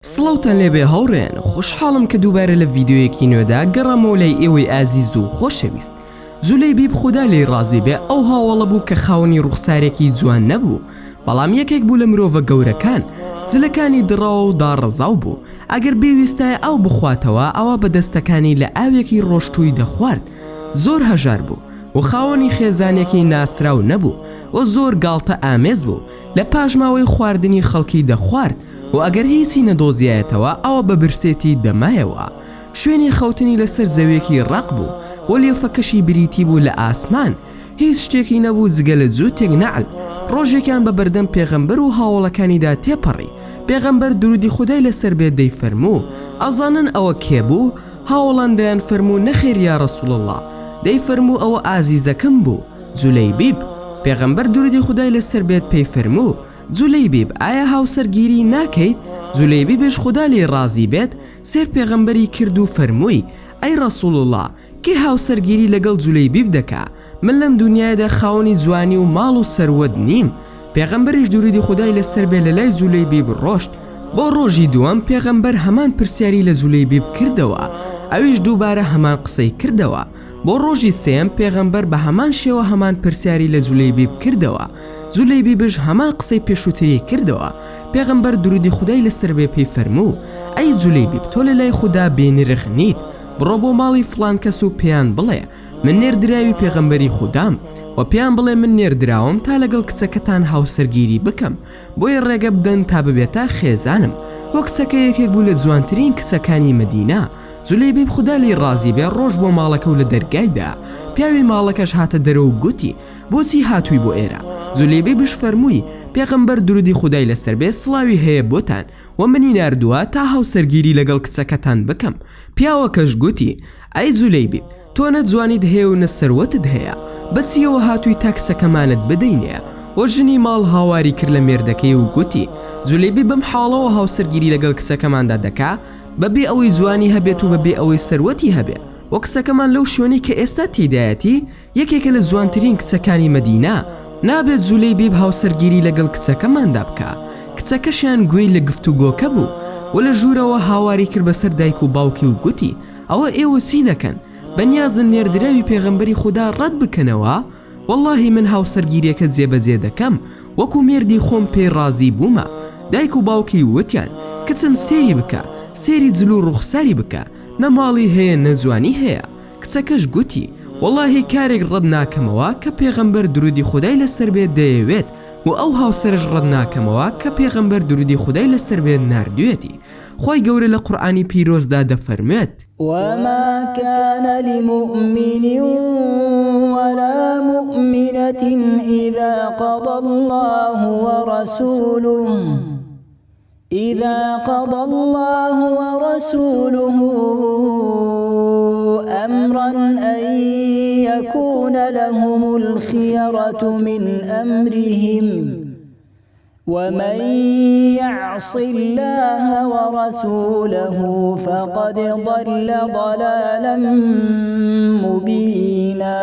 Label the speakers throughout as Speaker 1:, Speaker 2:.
Speaker 1: سڵاوتان لێبێ هاوڕێیان خۆشحاڵم کە دووبارە لە ڤیدیۆیەکی نوێدا گەڕامەوە لای ئێوەی ئازیز و خۆشەویست جولەیبیب خودا لێی ڕازی بێ ئەو هاوەڵە بوو کە خاوەنی ڕوخسارێکی جوان نەبوو بەڵام یەکێک بوو لە مرۆڤە گەورەکان جلەکانی دڕاوە و داڕزاو بوو ئەگەر بیویستایە ئاو بخواتەوە ئەوا بە دەستەکانی لە ئاوێکی ڕۆشتووی دەخوارد زۆر هەژار بوو و خاوەنی خێزانێکی ناسراو نەبوو و زۆر گاڵتە ئامێز بوو لە پاشماوەی خواردنی خەڵکی دەخوارد و ئەگەر هیچی نەدۆزیایەتەوە ئەوا بە برسێتی دەمایەوە. شوێنی خەوتنی لەسەر زەویەکی ڕەق بوو و لێفەکەشی بریتی بوو لە ئاسمان. هیچ شتێکی نەبوو جگە لە جووتێک نەعل. ڕۆژێکیان بە بەردەم پێغەمبەر و هاوەڵەکانیدا تێپەڕی. پێغەمبەر دروودی خودای لەسەر بێت دەیفەرموو، ئەزانن ئەوە کێ بوو؟ هاوەڵان دەیانفەرموو نەخێر یا رسول اللە. دەیفەرموو ئەوە ئازیزەکەم بوو، جولەیبیب. پێغەمبەر دروودی خودای لەسەر بێت پێی فەرموو، جولەیبیب ئایا هاوسەرگیری ناکەیت؟ جولەیبیبش خودا لێی ڕازی بێت سێر پێغەمبەری کرد و فەرمووی، ئەی ڕەسوڵ اللە کێ هاوسەرگیری لەگەڵ جولەیبیب دەکا؟ من لەم دونیایەدا خاوەنی جوانی و ماڵ و سەروەت نیم. پێغەمبەریش دورودی خودای لەسەر بێ لەلای جولەیبیب ڕۆشت. بۆ ڕۆژی دووەم پێغەمبەر هەمان پرسیاری لە جولەیبیب کردەوە، ئەویش دووبارە هەمان قسەی کردەوە. بۆ ڕۆژی سێیەم پێغەمبەر بە هەمان شێوە هەمان پرسیاری لە جولەیبیب کردەوە، جولەیبیبش هەمان قسەی پێشووتری کردەوە، پێغەمبەر دروودی خودای لەسەر بێ پێی فەرموو، ئەی جولەیبیب تۆ لەلای خودا بێ نرخ نیت، بڕۆ بۆ ماڵی فڵان کەس و پێیان بڵێ، من نێردراوی پێغەمبەری خودام، وە پێیان بڵێ من نێردراوم تا لەگەڵ کچەکەتان هاوسەرگیری بکەم، بۆیە ڕێگە بدەن تا ببێتە خێزانم. وە کچەکە یەکێک بوو لە جوانترین کچەکانی مەدینە، جولەیبیب خودا لێی ڕازی بێ ڕۆشت بۆ ماڵەکە و لە دەرگای دا، پیاوی ماڵەکەش هاتە دەرەوە و گوتی، بۆچی هاتووی بۆ ئێرە؟ جولەیبیبش فەرمووی، پێغەمبەر دروودی خودای لەسەر بێ سڵاوی هەیە بۆتان و منی ناردووە تا هاوسەرگیری لەگەڵ کچەکەتان بکەم، پیاوەکەش گوتی، ئەی جولەیبیب تۆ نە جوانیت هەیە و نە سەروەتت هەیە، بە چییەوە هاتووی تا کچەکەمانت بدەینێ؟ وە ژنی ماڵ هاواری کرد لە مێردەکەی و گوتی، جولەیبیب بەم حاڵەوە هاوسەرگیری لەگەڵ کچەکەماندا دەکا؟ بەبێ ئەوەی جوانی هەبێت و بەبێ ئەوەی سەروەتی هەبێ، وە کچەکەمان لەو شوێنەی کە ئێستا تێیدایەتی یەکێکە لە جوانترین کچەکانی مەدینە، نابێت جولەیبیب هاوسەرگیری لەگەڵ کچەکەماندا بکا، کچەکەشیان گوێی لە گفتوگۆکە بوو و لە ژوورەوە هاواری کرد بەسەر دایک و باوکی و گوتی، ئەوە ئێوە چی دەکەن؟ بەنیازن نێردراوی پێغەمبەری خودا ڕەت بکەنەوە؟ وەڵاهی من هاوسەرگیریەکە جێبەجێ دەکەم وەکو مێردی خۆم پێی ڕازی بوومە، دایک و باوکی وتیان، کچم سەیری بکە، سەیری جل و ڕوخساری بکە، نە ماڵی هەیە نە جوانی هەیە، کچەکەش گوتی، وەڵاهی کارێک ڕەت ناکەمەوە کە پێغەمبەر درودی خودای لەسەر بێت دەیەوێت و ئەو هاوسەرەش ڕەت ناکەمەوە کە پێغەمبەر درودی خودای لەسەر بێت ناردویەتی، خوای گەورە لە قورئانی پیرۆزدا دەفەرموێت.
Speaker 2: وما كان لمؤمن ولا مؤمنة إذا قضى الله ورسوله إذا قضى الله ورسوله أمرا أن يكون لهم الخيرة من أمرهم ومن يعص الله ورسوله فقد ضل ضلالا مبينا.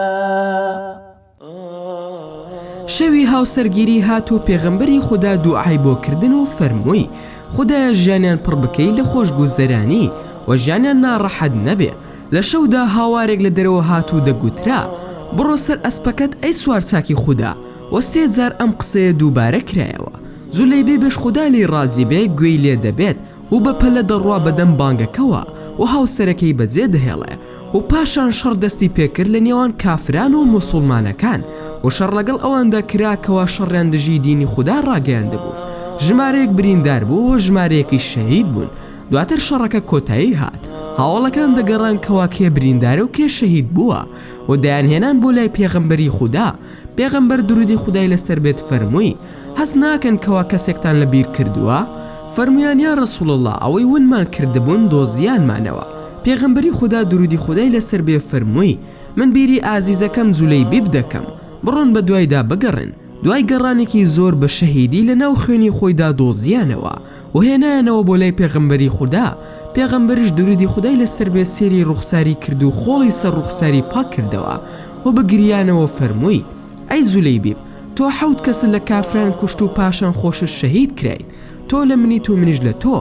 Speaker 1: شەوی هاوسەرگیری هات و پێغەمبەری خودا دوعای بۆ کردن و فەرمووی، خودایە ژیانیان پڕ بکەی لە خۆشگوزەرانی و ژیانیان ناڕەحەت نەبێ، لە شەودا هاوارێک لە دەرەوە هات و دەگوترا، بڕۆ سەر ئەسپەکەت ئەی سوارچاکی خودا، وە سێ جار ئەم قسەیە دووبارە کرایەوە، جولەیبیبش خودا لێی ڕازی بێ گوێی لێ دەبێت و بە پەلە دەڕوا بەدەم بانگەکەوە و هاوسەرەکەی بەجێ دەهێڵێ و پاشان شەڕ دەستی پێکرد لە نێوان کافران و موسوڵمانەکان و شەڕ لەگەڵ ئەواندا کرا کەوا شەڕیان دژی دینی خودا ڕاگەیاندبوو ژمارەیەک بریندار بوو و ژمارەیەکیش شەهید بوون دواتر شەڕەکە کۆتایی هات هاوەڵەکان دەگەڕان کەوا کێ بریندارە و کێ شەهید بووە و دەیانهێنان بۆ لای پێغەمبەری خودا پێغەمبەر درودی خودای لەسەر بێت فەرمووی هەست ناکەن کەوا کەسێکتان لە بیر کردووە؟ فەرموویان یا رسول اللە ئەوەی ونمان کردبوون دۆزیانمانەوە، پێغەمبەری خودا درودی خودای لەسەر بێ فەرمووی، من بیری ئازیزەکەم جولەیبیب دەکەم، بڕۆن بەدوایدا بگەڕێن، دوای گەڕانێکی زۆر بە شەهیدی لە ناو خوێنی خۆیدا دۆزیانەوە و هێنایانەوە بۆ لای پێغەمبەری خودا، پێغەمبەریش درودی خودای لەسەر بێ سەیری ڕوخساری کرد و خۆڵی سەر ڕوخساری پاک کردەوە و بە گریانەوە فەرمووی، ئەی جولەیبیب تۆ حەوت کەست لە کافران کوشت و پاشان خۆشت شەهید کرایت، تۆ لە منیت و منیش لە تۆ.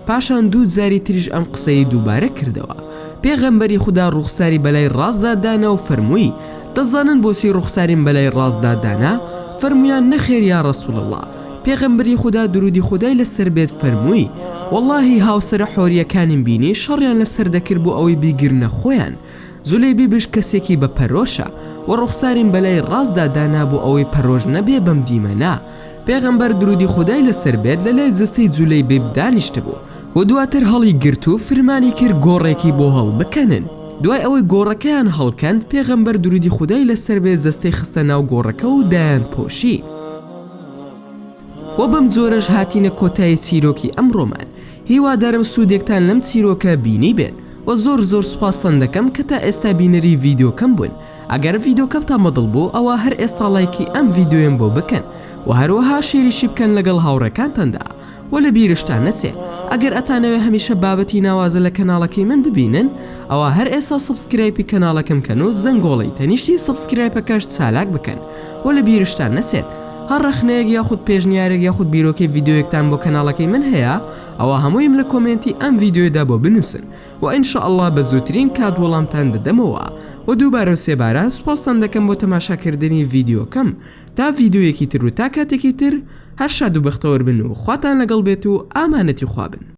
Speaker 1: پاشان دوو جاری تریش ئەم قسەی دووبارە کردەوە. پێغەمبەری خودا ڕووخساری بەلای ڕاستدا دانا و فەرمووی، دەزانن بۆچی ڕوخساریم بەلای ڕاستدا دانا؟ فەرموویان، نەخێر یا ڕەسوڵ اللە. پێغەمبەری خودا دروودی خودای لەسەر بێت فەرمووی، وەڵڵاهی هاوسەرە حۆرییەکانیم بینی شەڕیان لەسەر دەکرد بۆ ئەوەی بیگرنە خۆیان، جولەیبیبش کەسێکی بە پەرۆشە، وە ڕوخساریم بەلای ڕاستدا دانا بۆ ئەوەی پەرۆش نەبێ بەم دیمەنە. پێغەمبەر درودی خودای لەسەر بێت لەلای جەستەی جولەیبیب دانیشتبوو و دواتر هەڵی گرت و فرمانی کرد گۆڕێکی بۆ هەڵبکەنن. دوای ئەوەی گۆڕەکەیان هەڵکەند پێغەمبەر درودی خودای لەسەر بێت جەستەی خستە ناو گۆڕەکە و دایان پۆشی. وە بەم جۆرەش هاتینە کۆتایی چیرۆکی ئەمڕۆمان هیوادارم سوودێکتان لەم چیرۆکە بینیبێت وە زۆر زۆر سوپاستان دەکەم کە تا ئێستا بینەری ڤیدیۆکەم بوون ئەگەر ڤیدۆکەمتان بەدڵ بوو ئەوا هەر ئێستا ڵایکی ئەم ڤیدۆیەم بۆ بکەن وە هەروەها share یشی بکەن لەگەڵ هاوڕێکانتاندا وە لە بیرشتان نەچێ ئەگەر ئەتانەوێ هەمیشە بابەتی ناوازە لە کەناڵەکەی من ببینن ئەوا هەر ئێستا subscribe ی کەناڵەکەم کەن و زەنگۆڵەی تەنیشتی subscribe ەکەش چالاک بکەن وە لە بیرشتان نەچێت هەر ڕەخنەیەک یاخود پێشنیارێک یاخود بیرۆکەی ڤیدۆیەکتان بۆ کەناڵەکەی من هەیە ئەوا هەموویم لە comment ی ئەم ڤیدۆیەدا بۆ بنوسن وە ان شاء اللە بە زووترین کات وەڵامتان دەدەمەوە وە دووبارە و سێبارە سوپاستان دەکەم بۆ تەماشاکردنی ڤیدیۆکەم تا ڤیدیۆیەکی تر و تا کاتێکی تر هەر شاد و بەختەوەر بن و خواتان لەگەڵ بێت و ئامانەتی خوا بن.